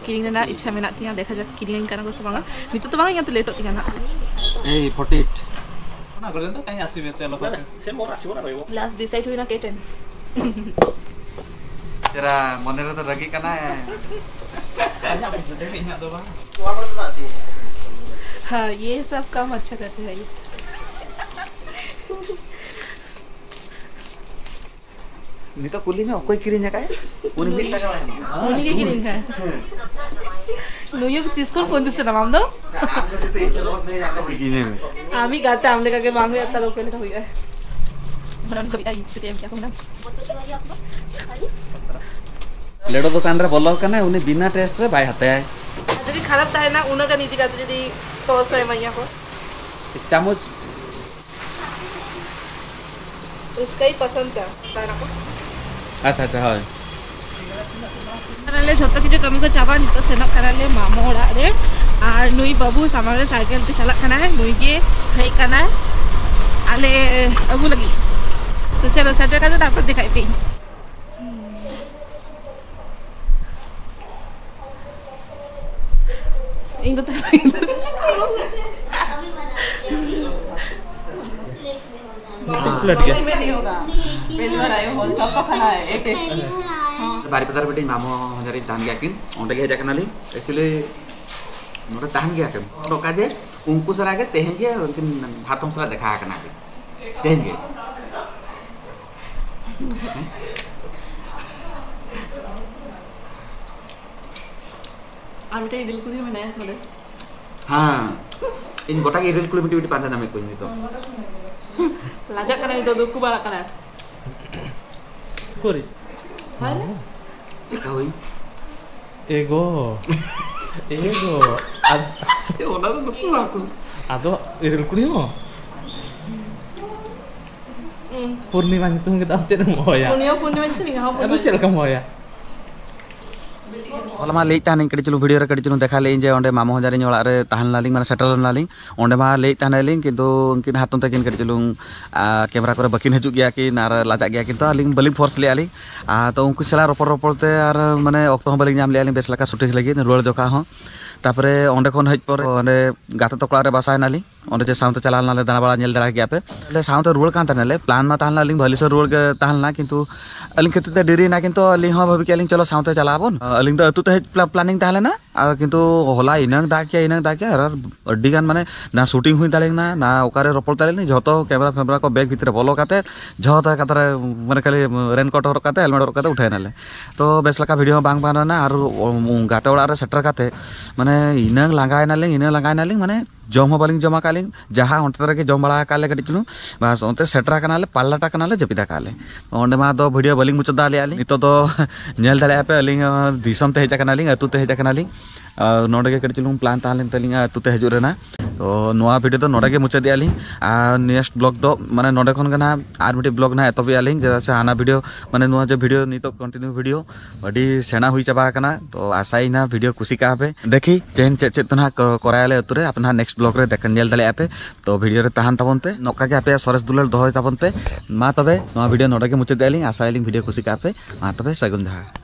ᱠᱤᱨᱤᱧ ᱨᱮᱱᱟᱜ ᱤᱪᱪᱷᱟ ᱢᱮᱱᱟᱜ ᱛᱤᱧᱟᱹ, ᱫᱮᱠᱷᱟ ᱡᱟᱠ ᱠᱤᱨᱤᱧ ᱟᱹᱧ ᱠᱟᱱᱟ ᱠᱚ ᱥᱮ ᱵᱟᱝᱟ᱾ ᱱᱤᱛᱚᱜ ᱫᱚ ᱵᱟᱝ, ᱤᱧᱟᱹᱜ ᱛᱚ ᱞᱮᱴᱚᱜ ᱛᱤᱧᱟᱹ ᱱᱟᱦᱟᱜ᱾ ᱮᱭ ᱯᱷᱳᱨᱴᱤ ᱮᱭᱤᱴ᱾ ᱚᱱᱟ ᱠᱚᱨᱮ ᱫᱚ ᱠᱟᱹᱡ ᱟᱥᱤ ᱢᱮ ᱛᱮ ᱞᱚᱠᱚ᱾ ᱞᱟᱥᱴ ᱰᱤᱥᱟᱭᱤᱰ ᱦᱩᱭᱱᱟ ᱠᱮ ᱴᱮᱱ᱾ ᱛᱮᱨᱟ ᱢᱚᱱᱮ ᱨᱮᱫᱚ ᱨᱟᱹᱜᱤ ᱠᱟᱱᱟᱭ᱾ ᱤᱧᱟᱹᱜ ᱯᱩᱭᱥᱟᱹ ᱛᱮ, ᱤᱧᱟᱹᱜ ᱫᱚ ᱵᱟᱝ᱾ हाँ, ये सब काम अच्छा करते हैं ये। ᱱᱤᱛᱚᱜ ᱠᱩᱞᱤ ᱢᱮ, ᱚᱠᱚᱭ ᱠᱤᱨᱤᱧ ᱟᱠᱟᱫ? ᱩᱱᱤ ᱢᱤᱫ ᱴᱟᱠᱟ ᱵᱟᱭ ᱮᱢᱟ᱾ ᱩᱱᱤ ᱜᱮ ᱠᱤᱨᱤᱧ ᱠᱷᱟᱱ᱾ ᱱᱩᱭ ᱦᱚᱸ ᱛᱤᱥ ᱠᱷᱚᱱ ᱠᱚᱧᱡᱩᱥ ᱮᱱᱟᱢ ᱟᱢ ᱫᱚ? ᱟᱢ ᱫᱚ ᱡᱩᱫᱤ ᱤᱧ ᱪᱟᱞᱟᱣ ᱢᱮ, ᱟᱢ ᱫᱚ ᱠᱤᱨᱤᱧ ᱢᱮ᱾ ᱟᱢᱤᱡ ᱜᱟᱛᱮ ᱟᱢ ᱞᱮᱠᱟ ᱜᱮ ᱵᱟᱝ ᱦᱩᱭᱩᱜᱼᱟ, ᱛᱟᱦᱞᱮ ᱚᱠᱚᱭ ᱞᱮᱠᱟ ᱦᱩᱭᱩᱜᱼᱟ? ᱚᱱᱟ ᱠᱚ ᱟᱭ ᱪᱷᱩᱴᱤ ᱮᱢ ᱠᱮᱭᱟ ᱠᱚ ᱦᱩᱱᱟᱹᱝ᱾ ᱞᱮᱰᱳ ᱫᱚᱠᱟᱱ ᱨᱮ ᱵᱚᱞᱚ ᱠᱟᱱᱟᱭ, ᱩᱱᱤ ᱵᱤᱱᱟ ᱴᱮᱥᱴ ᱨᱮ ᱵᱟᱭ ᱦᱟᱛᱟᱭᱟᱭ᱾ ᱟᱨ ᱡᱩᱫᱤ ᱠᱷᱟᱨᱟᱯ ᱛᱟᱦᱮᱱᱟ, ᱩᱱᱟᱹᱜ ᱜᱟᱱ ᱤᱫᱤ ᱠᱟᱛᱮ ᱡᱩᱫᱤ ᱥᱚ ᱥᱚ ᱮᱢᱟᱭᱟ ᱠᱚ᱾ ᱪᱟᱢᱚᱪ᱾ उसका ही पसंद था, ᱛᱟᱦᱮᱱᱟ ᱠᱚ᱾ ᱟᱪᱪᱷᱟ, ᱟᱪᱪᱷᱟ, ᱦᱳᱭ᱾ ᱟᱞᱮ ᱡᱷᱚᱛᱚ ᱠᱤᱪᱷᱩ ᱠᱟᱹᱢᱤ ᱠᱚ ᱪᱟᱵᱟ, ᱱᱤᱛᱚᱜ ᱥᱮᱱᱚᱜ ᱠᱟᱱᱟᱞᱮ ᱢᱟᱢᱚ ᱚᱲᱟᱜ ᱨᱮ᱾ ᱟᱨ ᱱᱩᱭ ᱵᱟᱹᱵᱩ ᱥᱟᱢᱟᱝ ᱨᱮ ᱥᱟᱭᱠᱮᱞ ᱛᱮ ᱪᱟᱞᱟᱜ ᱠᱟᱱᱟᱭ, ᱱᱩᱭ ᱜᱮ ᱦᱮᱡ ᱠᱟᱱᱟᱭ᱾ ᱟᱞᱮ ᱟᱹᱜᱩ ᱞᱟᱹᱜᱤᱫ᱾ ᱛᱚ ᱪᱚᱞᱚ, ᱥᱮᱴᱮᱨ ᱠᱟᱛᱮ ᱛᱟᱨᱯᱚᱨ ᱫᱮᱠᱷᱟᱭ ᱯᱮ᱾ ᱤᱧ ᱫᱚ ᱛᱟᱦᱞᱮ ᱤᱧ ᱫᱚ ᱯᱞᱮᱴ ᱜᱮ᱾ पहली बार आई हूँ, सबका खाना है, एक एक। ᱵᱟᱨᱤᱯᱟᱫᱟ ᱨᱮ ᱢᱤᱫᱴᱤᱡ ᱢᱟᱢᱚ ᱦᱚᱧᱦᱟᱨᱤᱧ ᱛᱟᱦᱮᱱ ᱜᱮᱭᱟ ᱠᱤᱱ, ᱚᱸᱰᱮ ᱜᱮ ᱦᱮᱡ ᱟᱠᱟᱱᱟᱞᱤᱧ᱾ Actually, ᱱᱚᱰᱮ ᱛᱟᱦᱮᱱ ᱜᱮᱭᱟ ᱠᱤᱱ᱾ ᱚᱠᱟ ᱡᱮ ᱩᱱᱠᱩ ᱥᱟᱞᱟᱜ ᱜᱮ ᱛᱮᱦᱮᱧ ᱜᱮ ᱩᱱᱠᱤᱱ ᱦᱟᱛᱚᱢ ᱥᱟᱞᱟᱜ ᱫᱮᱠᱷᱟ ᱟᱠᱟᱱᱟ ᱠᱤᱱ᱾ ᱛᱮᱦᱮᱧ ᱜᱮ᱾ ᱟᱨ ᱢᱤᱫᱴᱮᱡ ᱤᱨᱤᱞ ᱠᱩᱲᱤ ᱢᱮᱱᱟᱭᱟ ᱱᱚᱰᱮ᱾ ᱦᱮᱸ, ᱤᱧ ᱜᱚᱴᱟ ᱜᱮ ᱤᱨᱤᱞ ᱠᱩᱲᱤ ᱢᱤᱫᱴᱤᱡ ᱢᱤᱫᱴᱤᱡ ᱯᱟᱸᱡᱟ ᱧᱟᱢᱮᱫ ᱠᱚᱣᱟᱧ ᱱᱤᱛᱚᱜ᱾ ᱞᱟᱡᱟᱜ ᱠᱟᱱᱟᱭ ᱱᱤᱛᱚᱜ, ᱫᱩᱠᱩ ᱵᱟᱲᱟᱜ ᱠᱟᱱᱟᱭ᱾ ᱩᱠᱩᱨᱤᱡ? ᱪᱮᱠᱟ ᱦᱩᱭ? ᱮᱜᱳ᱾ ᱮᱜᱳ᱾ ᱟᱫ- ᱮ, ᱚᱱᱟ ᱫᱚ ᱱᱩᱠᱩ ᱦᱟᱹᱠᱩ᱾ ᱟᱫᱚ ᱤᱨᱤᱞ ᱠᱩᱲᱤ ᱦᱚᱸ? ᱯᱩᱨᱱᱤᱢᱟ ᱧᱩᱛᱩᱢ ᱠᱟᱛᱮ ᱟᱫᱚ ᱪᱮᱫ ᱮᱢ ᱦᱚᱦᱚᱭᱟ? ᱩᱱᱤ ᱦᱚᱸ ᱯᱩᱨᱱᱤᱢᱟ ᱧᱩᱛᱩᱢ, ᱤᱧ ᱦᱚᱸ ᱟᱫᱚ ᱯᱩᱨᱱᱤᱢᱟ᱾ ᱪᱮᱫ ᱞᱮᱠᱟᱢ ᱦᱚᱦᱚᱭᱟ? ᱦᱚᱞᱟ ᱢᱟ ᱞᱟᱹᱭᱮᱫ ᱛᱟᱦᱮᱱᱟᱹᱧ ᱠᱟᱹᱴᱤᱡ ᱪᱩᱞᱩᱝ video ᱨᱮ ᱠᱟᱹᱴᱤᱡ ᱪᱩᱞᱩᱝ ᱫᱮᱠᱷᱟ ᱞᱮᱫ ᱟᱹᱧ ᱡᱮ ᱚᱸᱰᱮ ᱢᱟᱢᱚ ᱦᱚᱧᱦᱟᱨᱤᱧ ᱚᱲᱟᱜ ᱨᱮ ᱛᱟᱦᱮᱸ ᱞᱮᱱᱟᱞᱤᱧ, ᱢᱟᱱᱮ ᱥᱮᱴᱮᱨ ᱞᱮᱱᱟᱞᱤᱧ᱾ ᱚᱸᱰᱮ ᱢᱟ ᱞᱟᱹᱭᱮᱫ ᱛᱟᱦᱮᱱᱟᱞᱤᱧ, ᱠᱤᱱᱛᱩ ᱩᱱᱠᱤᱱ ᱦᱟᱛᱚᱢ ᱛᱟᱹᱠᱤᱱ ᱠᱟᱹᱴᱤᱡ ᱪᱩᱞᱩᱝ, ᱟᱨ, camera ᱠᱚᱨᱮ ᱵᱟᱹᱠᱤᱱ ᱦᱤᱡᱩᱜ ᱜᱮᱭᱟ ᱠᱤᱱ ᱟᱨ ᱞᱟᱡᱟᱜ ᱜᱮᱭᱟ ᱠᱤᱱ, ᱛᱚ ᱟᱹᱞᱤᱧ ᱵᱟᱹᱞᱤᱧ force ᱞᱮᱫᱼᱟ ᱞᱤᱧ᱾ ᱟᱨ ᱛᱚ ᱩᱱᱠᱩ ᱥᱟᱞᱟᱜ ᱨᱚᱯᱚᱲ ᱨᱚᱯᱚᱲ ᱛᱮ ᱟᱨ, ᱢᱟᱱᱮ, ᱚᱠᱛᱚ ᱦᱚᱸ ᱵᱟᱹᱞᱤᱧ ᱧᱟᱢ ᱞᱮᱫᱼᱟ ᱞᱤᱧ ᱵᱮᱥ ᱞᱮᱠᱟ shooting ᱞᱟᱹᱜᱤᱫ ᱨᱩᱣᱟᱹᱲ ᱡᱚᱠᱷᱟ ᱦᱚᱸ᱾ ᱛᱟᱨᱯᱚᱨᱮ ᱚᱸᱰᱮ ᱠᱷᱚᱱ ᱦᱮᱡ ᱯᱚᱨᱮ ᱚᱸᱰᱮ ᱜᱟᱛᱮ ᱛᱟᱠᱚ ᱚᱲᱟᱜ ᱨᱮ ᱵᱟᱥᱟ ᱮᱱᱟᱞᱤᱧ᱾ ᱚᱸᱰᱮ ᱡᱮ ᱥᱟᱶᱛᱮ ᱪᱟᱞᱟᱣ ᱞᱮᱱᱟᱞᱮ ᱫᱟᱬᱟ ᱵᱟᱲᱟ, ᱧᱮᱞ ᱫᱟᱲᱟ ᱠᱮᱜᱼᱟ ᱯᱮ᱾ ᱟᱞᱮ ᱥᱟᱶᱛᱮ ᱨᱩᱣᱟᱹᱲ ᱠᱟᱱ ᱛᱟᱦᱮᱱᱟᱞᱮ, plan ᱢᱟ ᱛᱟᱦᱮᱸ ᱞᱮᱱᱟ ᱟᱹᱞᱤᱧ ᱵᱷᱟᱞᱤᱥᱚᱨ ᱨᱩᱣᱟᱹᱲ ᱜᱮ ᱛᱟᱦᱮᱸ ᱞᱮᱱᱟ, ᱠᱤᱱᱛᱩ ᱟᱹᱞᱤᱧ ᱠᱷᱟᱹᱛᱤᱨ ᱛᱮ ᱰᱮᱨᱤᱭᱮᱱᱟ, ᱠᱤᱱᱛᱩ ᱟᱹᱞᱤᱧ ᱦᱚᱸ ᱵᱷᱟᱵᱤ ᱠᱮᱜᱼᱟ ᱞᱤᱧ ᱪᱚᱞᱚ ᱥᱟᱶᱛᱮ ᱪᱟᱞᱟᱜ ᱟᱵᱚᱱ᱾ ᱟᱹᱞᱤᱧ ᱫᱚ ᱟᱹᱛᱩ ᱛᱮ ᱦᱮᱡ pla-, planning ᱛᱟᱦᱮᱸ ᱞᱮᱱᱟ, ᱟᱨ ᱠᱤᱱᱛᱩ ᱦᱚᱞᱟ ᱤᱱᱟᱹᱝ ᱫᱟᱜ ᱠᱮᱜᱼᱟ, ᱤᱱᱟᱹᱝ ᱫᱟᱜ ᱠᱮᱜᱼᱟ, ᱟᱨ ᱟᱹᱰᱤ ᱜᱟᱱ ᱢᱟᱱᱮ ᱱᱟ shooting ᱦᱩᱭ ᱫᱟᱲᱮ ᱞᱮᱱᱟ, ᱱᱟ ᱚᱠᱟᱨᱮ ᱨᱚᱯᱚᱲ ᱫᱟᱲᱮ ᱞᱮᱱᱟ, ᱡᱷᱚᱛᱚ camera ᱯᱷᱮᱢᱨᱟ ᱠᱚ bag ᱵᱷᱤᱛᱨᱤ ᱨᱮ ᱵᱚᱞᱚ ᱠᱟᱛᱮ ᱡᱷᱚᱛᱚ ᱠᱟᱛᱷᱟ ᱨᱮ ᱢᱟᱱᱮ ᱠᱷᱟᱹᱞᱤ raincoat ᱦᱚᱨᱚᱜ ᱠᱟᱛᱮ helmet ᱦᱚᱨᱚᱜ ᱠᱟᱛᱮ ᱩᱴᱷᱟᱹᱭ ᱱᱟᱞᱮ᱾ ᱛᱚ ᱵᱮᱥ ᱞᱮᱠᱟ video ᱦᱚᱸ ᱵᱟᱝ ᱵᱟᱱᱟᱣ ᱞᱮᱱᱟ, ᱟᱨ ᱜᱟᱛᱮ ᱚᱲᱟᱜ ᱨᱮ ᱥᱮᱴᱮᱨ ᱠᱟᱛᱮ ᱢᱟᱱᱮ ᱤᱱᱟᱹᱝ ᱞᱟᱸᱜᱟᱭ ᱱᱟᱞᱤᱧ, ᱤᱱᱟᱹᱝ ᱞᱟᱸᱜᱟᱭ ᱱᱟᱞᱤᱧ, ᱢᱟᱱᱮ ᱡᱚᱢ ᱦᱚᱸ ᱵᱟᱹᱞᱤᱧ ᱡᱚᱢ ᱟᱠᱟᱫ ᱞᱤᱧ, ᱡᱟᱦᱟᱸ ᱚᱱᱛᱮ ᱨᱮᱜᱮ ᱡᱚᱢ ᱵᱟᱲᱟ ᱟᱠᱟᱫ ᱞᱮ ᱠᱟᱹᱴᱤᱡ ᱪᱩᱞᱩᱝ, ᱵᱟᱥ ᱚᱱᱛᱮ ᱥᱮᱴᱮᱨ ᱟᱠᱟᱱᱟᱞᱮ, ᱯᱟᱞᱞᱟᱴ ᱟᱠᱟᱱᱟᱞᱮ, ᱡᱟᱹᱯᱤᱫ ᱟᱠᱟᱫ ᱞᱮ᱾ ᱚᱸᱰᱮ ᱢᱟ ᱫᱚ video ᱵᱟᱹᱞᱤᱧ ᱢᱩᱪᱟᱹᱫ ᱫᱟᱲᱮᱭᱟᱜᱼᱟ ᱞᱤᱧ᱾ ᱱᱤᱛᱚᱜ ᱫᱚ ᱧᱮᱞ ᱫᱟᱲᱮᱭᱟᱜᱼᱟ ᱯᱮ, ᱟᱹᱞᱤᱧ, ᱟᱸ, ᱫᱤᱥᱚᱢ ᱛᱮ ᱦᱮᱡ ᱟᱠᱟᱱᱟᱞᱤᱧ, ᱟᱹᱛᱩ ᱛᱮ ᱦᱮᱡ ᱟᱠᱟᱱᱟᱞᱤᱧ᱾ ᱟᱨ ᱱᱚᱰᱮ ᱜᱮ ᱠᱟᱹᱴᱤᱡ ᱪᱩᱞᱩᱝ plan ᱛᱟᱦᱮᱸ ᱞᱮᱱ ᱛᱟᱹᱞᱤᱧᱟ ᱟᱹᱛᱩ ᱛᱮ ᱦᱤᱡᱩᱜ ᱨᱮᱱᱟᱜ᱾ ᱛᱚ ᱱᱚᱣᱟ video ᱫᱚ ᱱᱚᱰᱮ ᱜᱮ ᱢᱩᱪᱟᱹᱫᱮᱜᱼᱟ ᱞᱤᱧ, ᱟᱨ next vlog ᱫᱚ ᱢᱟᱱᱮ ᱱᱚᱰᱮ ᱠᱷᱚᱱ ᱜᱮ ᱱᱟᱦᱟᱜ ᱟᱨ ᱢᱤᱫᱴᱤᱡ vlog ᱱᱟᱦᱟᱜ ᱮᱛᱚᱦᱚᱵᱮᱜᱼᱟ ᱞᱤᱧ, ᱪᱮᱫᱟᱜ ᱥᱮ ᱦᱟᱱᱟ video, ᱢᱟᱱᱮ ᱱᱚᱣᱟ ᱡᱮ video ᱱᱤᱛᱚᱜ continue video ᱟᱹᱰᱤ ᱥᱮᱬᱟ ᱦᱩᱭ ᱪᱟᱵᱟ ᱟᱠᱟᱱᱟ᱾ ᱛᱚ ᱟᱥᱟᱭᱤᱧ ᱱᱟᱦᱟᱜ video ᱠᱩᱥᱤ ᱠᱟᱜᱼᱟ ᱯᱮ᱾ ᱫᱮᱠᱷᱤ ᱪᱮᱫ ᱪᱮᱫ ᱛᱮ ᱱᱟᱦᱟᱜ ᱠᱚ-, ᱠᱚᱨᱟᱭᱟᱞᱮ ᱟᱹᱛᱩ ᱨᱮ, ᱟᱯᱮ ᱱᱟᱦᱟᱜ next vlog ᱨᱮ ᱫᱮᱠᱷ-, ᱧᱮᱞ ᱫᱟᱲᱮᱭᱟᱜᱼᱟ ᱯᱮ᱾ ᱛᱚ video ᱨᱮ ᱛᱟᱦᱮᱱ ᱛᱟᱵᱚᱱ ᱯᱮ, ᱱᱚᱝᱠᱟ ᱜᱮ ᱟᱯᱮᱭᱟᱜ ᱥᱚᱨᱮᱥ ᱫᱩᱞᱟᱹᱲ ᱫᱚᱦᱚᱭ ᱛᱟᱵᱚᱱ ᱯᱮ᱾ ᱢᱟ ᱛᱚᱵᱮ ᱱᱚᱣᱟ video ᱱᱚᱰᱮ ᱜᱮ ᱢᱩᱪᱟᱹᱫᱮᱜᱼᱟ ᱞᱤᱧ, ᱟᱥᱟᱭᱟᱞᱤᱧ video ᱠᱩᱥᱤ ᱠᱟᱜᱼᱟ ᱯᱮ᱾ ᱢᱟ ᱛᱚᱵᱮ ᱥᱟᱹᱜᱩᱱ ᱡᱚᱦᱟᱨ᱾